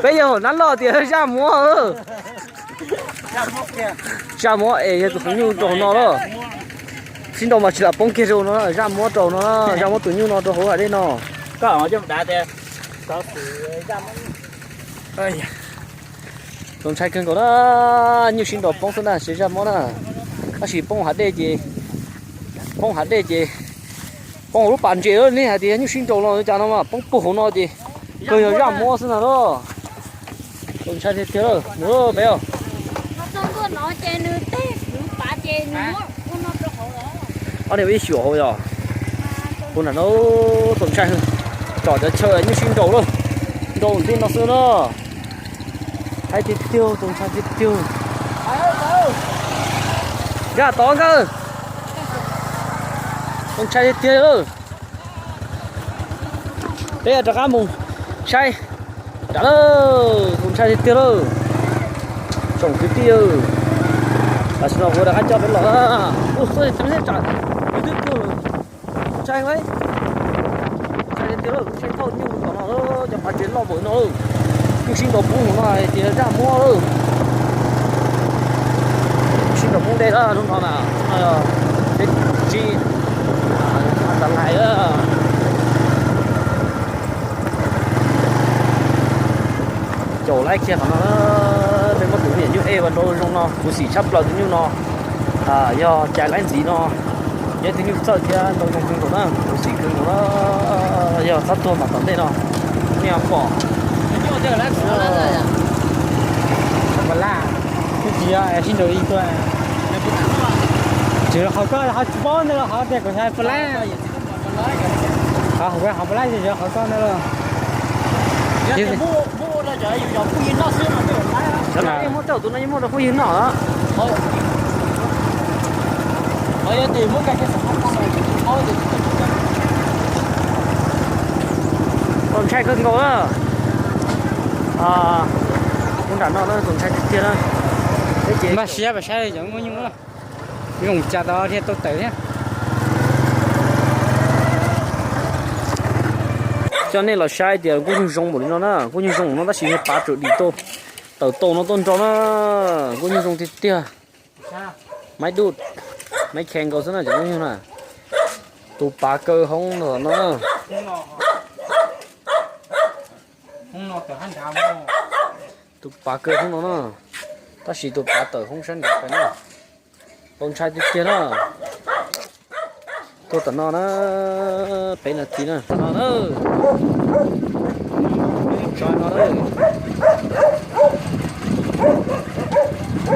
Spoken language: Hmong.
Peb yog hauv nab loj tias zaj muab. Zaj muab es yog tus qhov nyuj rau hauv no lawm. Sib nrau mas tsis lam poob kiag rau no, zaj muab rau no, zaj muab tus nyuj no rau hauv hav dej no. Txaus ntshai kawg nkaus na, nyuj sib nrau poob xwb na, tsis zaj muab na. Tab sis poob hav dej ces, poob hav dej ces, poob hauv lub pas ntses lawm, nej hais tias nyuj sib nrau los cas no mas poob puag hauv no ces kawg yog zaj muab xwb na los. Txaus ntshai tiag tiag lawm, mus peb os. Ob niag ib xyuam hauv yog. Tus nram no txaus ntshai, tsom cov chaw nyuj sib nrau lawm, nrau ntij no xwb na. Haib tiag tiag, txaus ntshai tiag tiag. Nkawd tod nkawd, txaus ntshai tiag tiag lawm. Peb rov qab mus saib nram lawm, txaus ntshai tiag tiag lawm. Tsoom kwv tij, tam sim no kuv rov qab coj peb los. Ua xwb tseeb thiab tsam kuv twb tuag lawm. Ntshai, ntshai tiag tiag lawm, ntshai thauj nyuj mus tom no, cov pas ntses loj npaum no lawm. Nyuj sib nrau poob no hais tias zaj muab lawm. Sib nrau poob dej lawm hnub no na, hnub no yog teb tsis, tas lais lawm. Caum laib kiag qhov no, peb muab tus me nyuam nyuj ej ua nrau zoo no, kuv xim tshaj plaws tus nyuj no. Yog cais laib ntxiv no, yog tus nyuj txawj thiab nrau zoo kawg nkaus na, kuv xim kawg nkaus na. Yog txhob tuag mas tom ntej no, nej pom. Tsis yog sib nrau ib tuag. Tsis qhov koj ho tsis paub ntawd los qhov tias kuv hais puas laib. Qhov, qhov puas laib tsis yog qhov koj ntawd los. Muab tej tus no yeej muab rau phooj ywg noj. Txaus ntshai kawg nkaus na. Ub, nram no na txaus ntshai tiag tiag na. Npaj siab pas saib cov nkauj nyuj, zoo cas tau dhia tau tawm thiab. Coj nej los saib tias nkauj nyuj zoo npaum li no na, nkauj nyuj zoo npaum no tab sis niag pav tsuas dim tau, tawm tau no tuaj nrau na. Nkauj nyuj zoo tiag tiag. Maiv duj, maiv khe nkaus xwb na cov nkauj nyuj na. Tus pav kaw hoob no na. Tus pav kaw hoob no na, tab sis tus pav tawm hoob sab nraud pem na. Txaus ntshai tiag tiag na. Tuaj tom no na, peb nas this na, tom no na.